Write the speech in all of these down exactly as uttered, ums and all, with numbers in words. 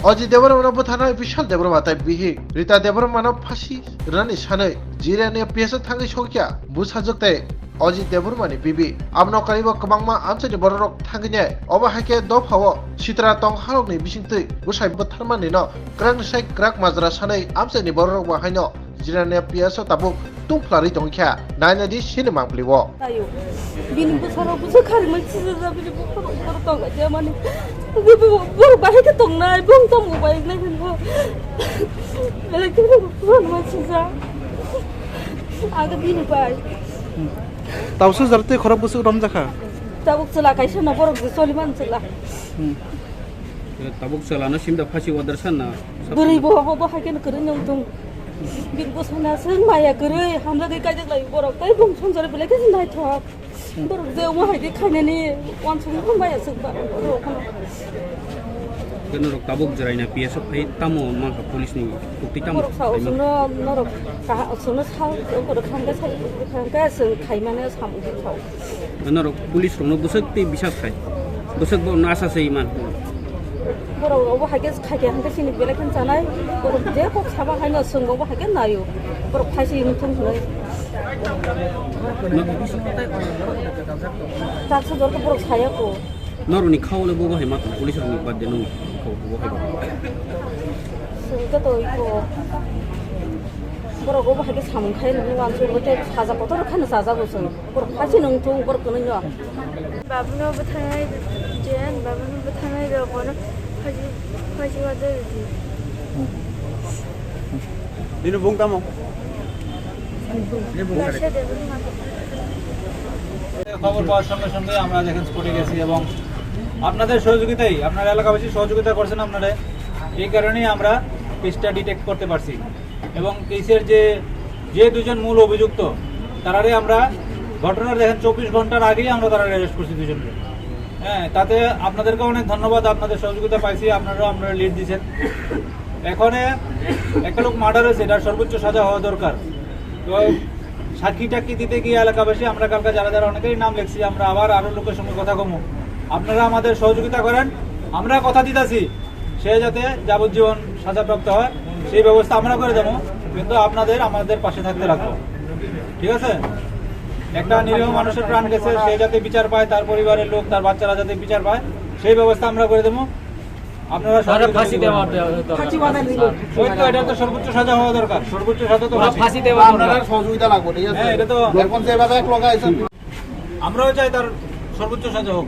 Ajit Debbarmano bwtharnai Bishal Debbarma tei bihik Rita Debbarmano phasi rwnani sanwi Jirania P S o thangwi sokya bwsajwk tei Ajit Debbarmani bibi. Abono karibo kwbangma amchaini bororok thangwi nai. Obo hai khe dophao sitra tonghalokni bisingtwi bwsai bwtharmanino kwrakni sai kwrak majra sanwi amchaini bororokbo haino Jirania P S o tabuk tungphlarwi tongkha. Naina di sini mangpli o. Tayo. Bini bwsarok bwsa kharimani sijajak, bini bukhuk bukhuk tongo je mani. Borok bahai khe tongnai, bong tamo bai nai hwnba. Belai khe borok bukhuk bukhuk sijak. Aga bini bai. Tabuk sujak tei khorok bwswk romjakha? Tabuk chwla kaisa no borok je choliman chwla. Hmm. Tabuk chwlano simda phasi order sanna. Bwrwi bo obo hai khe kwrwi nung tung. Bini bwsana swng maya kwrwi hamjagwi kaijaklai borok tei bung swngchar belai khe naithok. Borok je omo hai khe khainani uansukma maya swk ba borok. Khe norok tabuk jwraina P S o phai tamo mankha police ni kukti tamo Borok sao khaimani? Chwngno norok kaha chwngno sao borok khamkhe sai khamkhe chwng khaimani samung khe sao. Norok police rokno bwswk tei bisas khai. Bwswk bo nasa se iman. Borok obo hai khe khai khe hwnkhe chini belai khe chanai. Borok je kok saba haino chwng obo hai khe naio. Borok phaisi wng thung hwnwi. Taksa jor khe borok saya ko. Norokni khao le bo bahai ma tong police rokni bad de nung khao bo bahai. Chwng khe to iko. Borok obo hai khe samung khai nang uansuk tei saja kotor kheno chajago chwng. Borok phaisi nung thung borok kwnwi no. Babuno bwtharnai jen, babuno bwtharnai rok bono phaisi, phaisi waja rwdi. Bini bung tamo? Basha de bung ma. খবর পাওয়ার সঙ্গে সঙ্গে আমরা এখানে স্পটে গেছি এবং আপনাদের সহযোগিতায়, আপনারা এলাকাবাসী সহযোগিতা করছেন আপনারা, এই কারণেই আমরা কেসটা ডিটেক্ট করতে পারছি। এবং কেসের যে, যে দুজন মূল অভিযুক্ত, তারারে আমরা ঘটনার দেখেন চব্বিশ ঘন্টার আগেই আমরা তারা অ্যারেস্ট করছি দুজনকে। হ্যাঁ, তাতে আপনাদেরকে অনেক ধন্যবাদ, আপনাদের সহযোগিতা পাইছি, আপনারাও আপনারা লিড দিচ্ছেন। এখানে একটা লোক মার্ডার হয়েছে, এটার সর্বোচ্চ সাজা হওয়া দরকার। তো সাক্ষী টাক্ষী দিতে গিয়ে এলাকাবাসী, আমরা কালকে যারা যারা অনেকেরই নাম লিখছি, আমরা আবার আরো লোকের সঙ্গে কথা কমু। আপনারা আমাদের সহযোগিতা করেন, আমরা কথা দিতেছি। সে যাতে যাবজ্জীবন সাজাপ্রাপ্ত হয়, সেই ব্যবস্থা আমরা করে দেবো, কিন্তু আপনাদের আমাদের পাশে থাকতে লাগবে, ঠিক আছে? একটা নিরীহ মানুষের প্রাণ গেছে, সে যাতে বিচার পায়, তার পরিবারের লোক, তার বাচ্চারা যাতে বিচার পায়, সেই ব্যবস্থা আমরা করে দেবো। আপনারা তারা সহযোগিতা ফাঁসি করবেন। দেওয়া দরকার। ওই তো, এটা তো সর্বোচ্চ সাজা হওয়া দরকার, সর্বোচ্চ সাজা তো ওরা ফাঁসি। ফাঁসি দেওয়া আপনারা দরকার। সহযোগিতা লাগবে, ঠিক আছে? হ্যাঁ, এটা তো এখন যেভাবে এক লগে আছেন, আমরাও চাই তার সর্বোচ্চ সাজা হোক।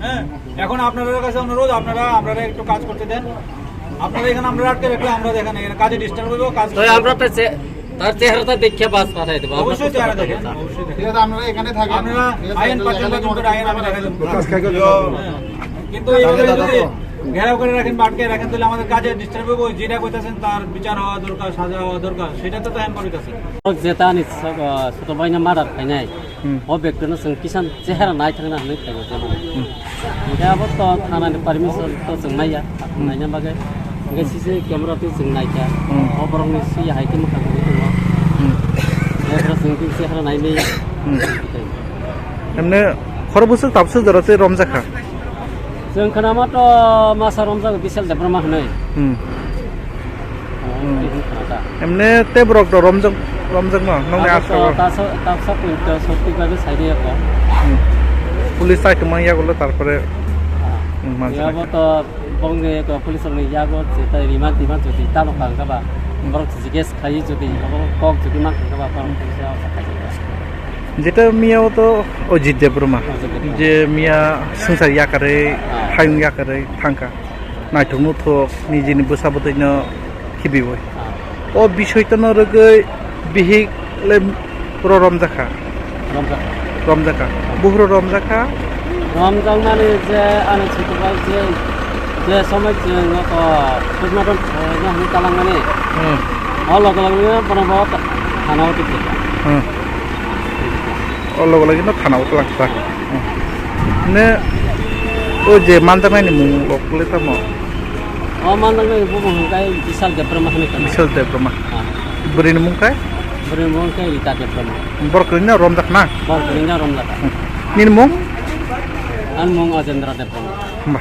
হ্যাঁ, এখন আপনাদের কাছে অনুরোধ, আপনারা, আপনারা একটু কাজ করতে দেন। আপনারা এখানে আমরা আটকে রাখলে আমরা দেখেন এখানে কাজে ডিস্টার্ব হইব, কাজ তো আমরা তো চে-, তার চেহারাটা দেখে বাস পাঠাই দেবো। আমরা অবশ্যই চেহারা দেখেন, অবশ্যই দেখেন। ঠিক আছে, আপনারা এখানে থাকেন। আপনারা ঠিক আছে, আইন এখানে পাঁচজন থাকেন, পাঁচজন করে আইন আমরা দেখাই দেবো। কাজ খাই করে হ্যাঁ, কিন্তু এইভাবে যদি ঘেরাও করে রাখেন বা আটকে রাখেন, তাহলে আমাদের কাজে ডিস্টার্ব হইব। যেটা কইতাছেন তার বিচার হওয়া দরকার, সাজা হওয়া দরকার, সেটা তো হ্যাম্পার হইতাছে। Jeta ni sok, ah, soto baina murder khainai. Hmm. O bektono chwng kisan chehara naithangna hwnwi khlaio jemon. Hmm. Hwnkhe abo to thanani permission to chwng maya, hmm, naina bagwi. Hwnkhe C C camera twi chwng naikha. Hmm. O borokni swi hai khe mwkhang tongwi tongo. Hmm. Hwnkhe chwng twi chehara nainwi. Hmm. Emne khorok bwswk tabswk jora tei romjakha? Chwng khnama to masa romjago Bishal Debbarma hwnwi. Hmm. Hmm. Emne tei borok to romjak, romjakma nokni abo to aswk. Taso, taksa pun to sotwi bagwi saidi ako. Hmm. Police chai tongma yagulo tarpore. Ah. Hmm, mansa. Abo to bongni to police rokni yago je tai rima tima jodi tamo kang kaba. Hmm. Borok jiges khai jodi abo kok jodi man kang kaba borok police rok sakha. Jeta miya o to Ajit Debbarma. Ajit Debbarma. Je miya swngchar yakarwi, ah, hayung yakarwi thangkha. Naithok nuthok nijini bwsa bwtwino khibiwi. Ah. O bisoi tono rwgwi bihik le ro romjakha. Romjakha. Romjakha. Buhro romjakha. Romjakmani je ani chwngno je, je somoi chwng o to postmortem khaina hwnwi talangmani. Hmm. O loge loge no bono bo thana o tubukha. Hmm. O loge loge no thana o twlangkha. Ne o je manjaknai ni mung rok le tamo? O manjaknai ni bumung hwnkhe Bishal Debbarma hinwi khna. Bishal Debbarma. Ah. Bwrwi ni mung khe? Bwrwi ni mung khe Rita Debbarma. Borok kwrwi no romjak na? Borok kwrwi no romjak. Hmm. Nini mung? Ani mung Ajendra Debbarma. Hamba.